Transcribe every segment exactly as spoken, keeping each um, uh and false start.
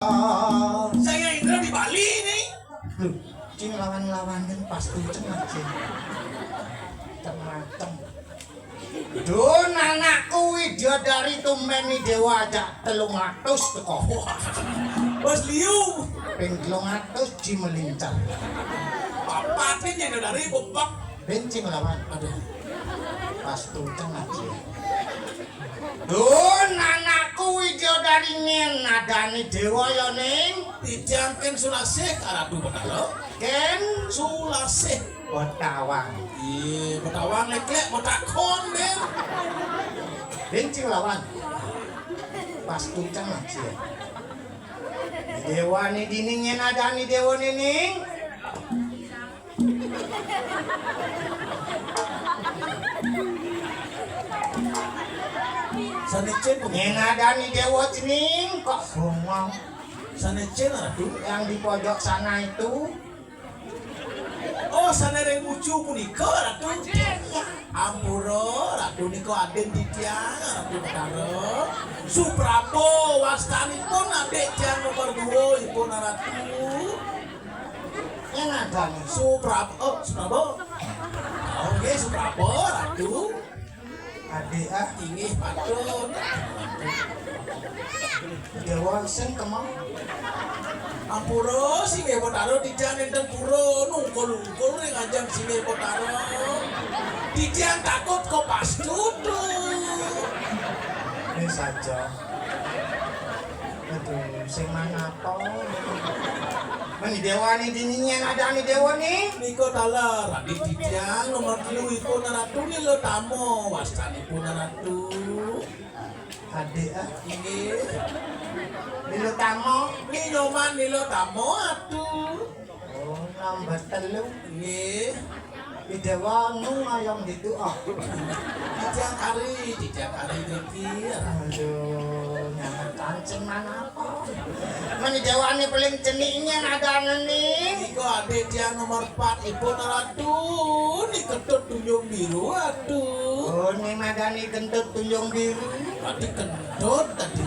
Saya Indra di Bali nih. Duh, cing lawan-lawanan pas tuh ceng aja. Ceng macem. Dun, anakku, widya dari tumeni dewa aja telung atus teko. Bos liu. Ping telung atus ji melincer. Papatin ya dari bebek. Bencing lawan. Aduh. Pas tuh ceng aja. Dun, anakku, widya dari nyen adani dewa ya ning. Tijang ken sulasih karatu betara. Ken sulasih betawang. Iya, betawang leklek betakon, Ben. Bencing lawan. Pas tuh ceng aja. Dewa ni dini nyen adani dewa ni ning. Sanecen. Nyen adani dewa cening kok bengong. Sanecen, Ratu. Yang di pojok sana itu. Oh, sana ring uju punika, Ratu. Ampura, Ratu nika adin titiang, Ratu Betara. Suprabo wastanipun adik tiang nomor dua ipun, Ratu. Yang ada nih. Suprabo, oh, Suprabo. Oh, nggih, Suprabo, Ratu. Adik, ah. Inggih, patut. Dewa sing kemang. Ampura, singgih Betara, tijang enten pura nungkul-ungkul ring ajeng singgih Betara. Tijang takut kok pas tutu. Ini saja. Aduh, sing manapa? Meni dewa ni dini nyen adani dewa ni? Nika taler, adik titiang nomor telu ipun Ratu Nila Tama, wastanipun Ratu. Adik, ah. Inggih. Nila Tama. Ni Nyoman Nila Tama, Ratu. Oh, nomor telu. Nggih. Idewa nu ngayong ditu, ah. Titiang kari, titiang kari niki. Aduh, nyaman kancing manapa? Meni dewane paling ceniknya nadane ni. Nika adik tiang nomor empat ipun, Ratu. Ni ketut tunjung biru, Ratu. Oh, ni madani kentut tunjung biru. Tadi kentut tadi.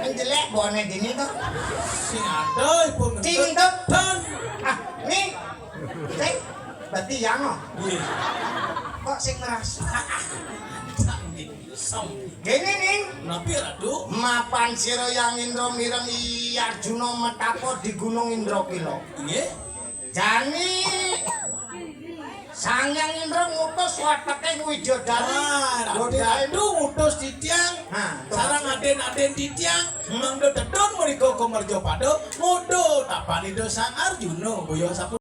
Kan jelek bone dini to. Sing ada ipun kentut. Cing kentut. Dan. Ah, ni. Sing. Berarti yang, oh. Iya. Kok sing ngerasa? Gini, Ning. Napi, Ratu? Mapan sira Yang Indra mireng I Arjuna metapa di Gunung Indrakila. Nggih. Jani Sang Hyang Indra ngutus wateke widadari. Ah, Ratu, Ratu ngutus titiang. Nah, sareng aden-aden titiang. Hmm. Mangda tedun mriko ka mercapada, ngudu tapanida Sang Arjuna, boya sapu